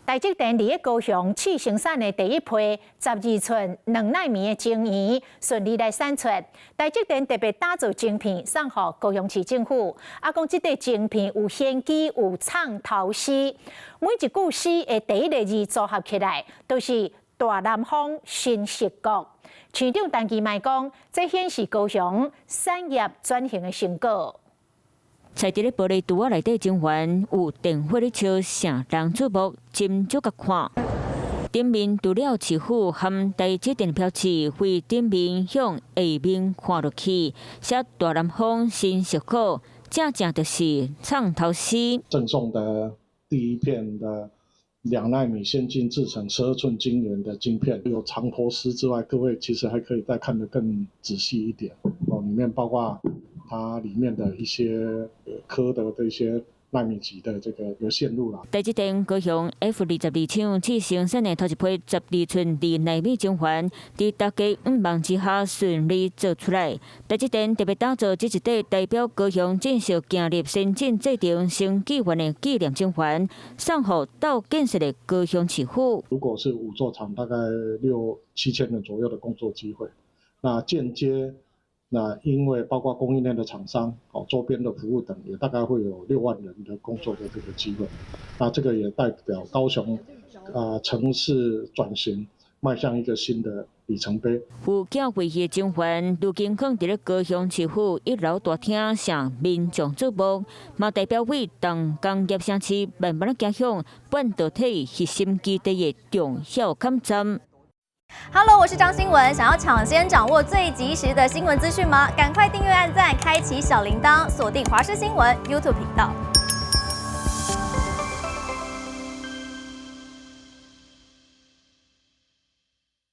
台積電佇高雄試生產的第一批12寸2納米的晶圓順利來產出。台積電特別打造晶片送予高雄市政府，啊，講這塊晶片有玄機有藏頭詩，每一句詩的第一个字組合起來，都是大南方新矽谷。市長陳其邁講，這顯示高雄產業轉型的成果。在佇咧玻璃櫥仔內底晶圓，有電火咧燒，啥人注目，斟酌共看。頂面除了市府和台積電標誌，非頂面向下面看落去，寫大南方新矽谷，正正就是藏頭詩。贈送的第一片的2納米先進製程12寸晶圓的晶片，有藏頭詩之外，各位其實還可以再看得更仔細一點哦，裡面包括它裡面的一些刻的這些納米級的這個有線路啦。台積電高雄 F22廠試生產的頭一批12寸2納米晶圓，佇大家向望之下順利做出來。台積電特別打造這一塊代表高雄正式行入先進製程新紀元的紀念晶圓，送予鬥建設的高雄市府。如果是五座廠，大概六七千人左右的工作機會，那間接。那因為包括供應鏈的廠商、哦周邊的服務等，也大概會有6萬人的工作的這個機會。那這個也代表高雄啊城市轉型邁向一個新的里程碑。有寄回去的晶圓，如今囥佇咧高雄市府一樓大廳，向民眾注目，嘛代表為東工業城市慢慢仔走向半導體核心基地的重要坎站。 Hello，我是張新文。想要搶先掌握最及時的新聞資訊嗎？趕快訂閱、按讚、開啟小鈴鐺，鎖定華視新聞 YouTube 頻道。